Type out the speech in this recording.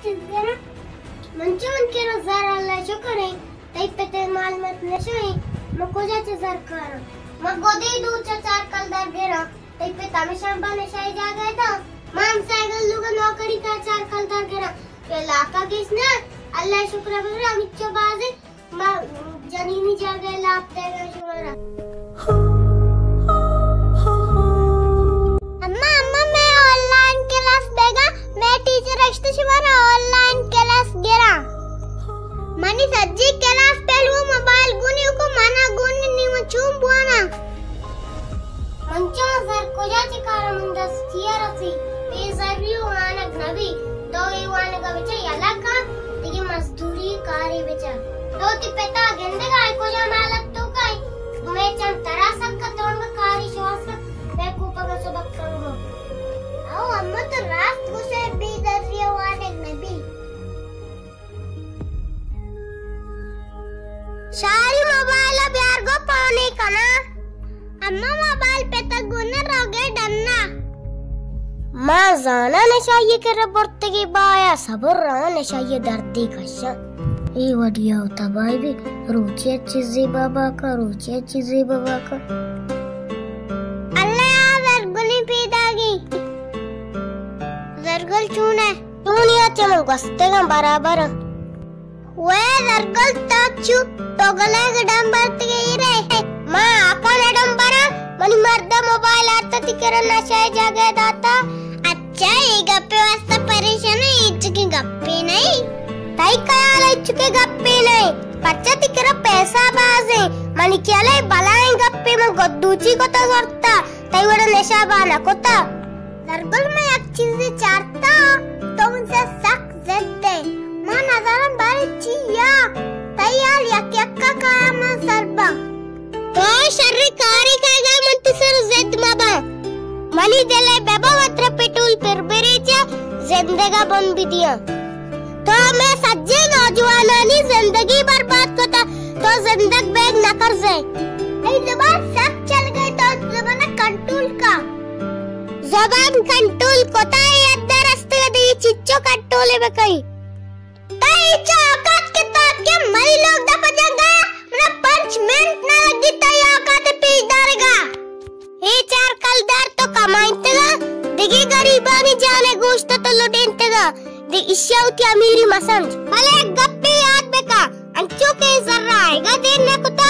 من چون کرا زر، اللہ شکر ایں، تئی پت ءِ مال مت نشہ ایں، من کجا چہ زر کاراں؟ من گدے دور چہ چار کلدار گراں، تئی پت ہمیشاں با نشہ ءِ جاگہ ءَ داں، من ہمسائگاں لوگ ءَ نوکری کا چار کلدار گراں، کہ علاقہ گیش نہ، اللہ شکر بگر ہمچو بازیں، ما جنینی جاگہ ءَ لاپ دیگا شمارا۔ اما، اما، مئے آن لائن کلاس بیگا، مئے ٹیچر اشت شمارا آن لائن کلاس گراں۔ منی سجی کلاس پیلو موبائل گونی کو، منا گونی نیمو چون بوانا۔ من چون زر کجا چہ کاراں، من دست چیا رسی؟ بے زری وانگ نبی۔ تو اے وانگ ءَ بچہ یلہ کن، دگہ مزدوری کارے بچہ۔ تو تی پتا گندگ ءَ کجا مالت تو کائے؟ مئے چم ترا سک ترنگ کاری شواز کن، مئے کوپگ ءَ سبک کنگو۔ او اما تو راست گوشے، بے زری وانگ نبی۔ شاری موبائل ءَ بیار گو پانے کناں۔ اما موبائل پتگ گون روگے ڈنا۔ ما زانا نشائی کرا برتگی بایا، صبر را نشائی دردی کشا۔ اے وڈیا و تباہی بی، روچے چیزے بابا کا، روچے چیزے بابا کا۔ اللہ آ زرگلی پیداگی۔ زرگل چون ہے؟ چونیا چہ من گوستگاں برابر۔ وے زرگل، تاک چو تو گلے گڈم برتگے رے۔ ما آکان اڈم برا، منی مرد موبائل آرتا تی کرا نشہ جاگہ داتا۔ اچھا، اے گپے واسطہ پریشان ہے، اچ کی گپے نہیں۔ تئی خیال اچ کی گپے نہیں۔ پچا تی کرا پیسہ بازیں۔ منی خیال ہے بلائیں گپے، من گدوچی کو تو زرتا۔ تئی وڑا نشہ با نہ کتا۔ زرگل، من یک چیزے چارتا، تو من سے سک زد ئے۔ ما نزانم بارے چی یا، تئی حال یک یکا کایا من سر با۔ تو شر کاری کائے گا، من تی سر زد مبا۔ منی دل ء ببا وترا پٹول پر بریچا، زندگا بن بدیاں۔ تو ہمے سجیں نوجوانانی زندگی برباد کتا، تو زندگ بیگ نہ کرزئے۔ تئی زبان سک چلگئے، تو زبان کنٹرول کا۔ زبان کنٹرول کتا، اے ادر استگا، دگہ چچو کنٹرولے بکئی۔ تئی چہ اوقات کتا کہ مری لوگ دپ جنگا، منا پنچ منٹ نہ لگی تئی اوقات پیش دارگا۔ اے چار کلدار تو کمائینتگا، دگہ گریبانی جان ء گوشت تو لڈینتگا، دگہ اشیا وتی امیری مسمج۔ بلے یک گپے یاد بکا، انچو کہ زر آئیگا دیر نہ کتا،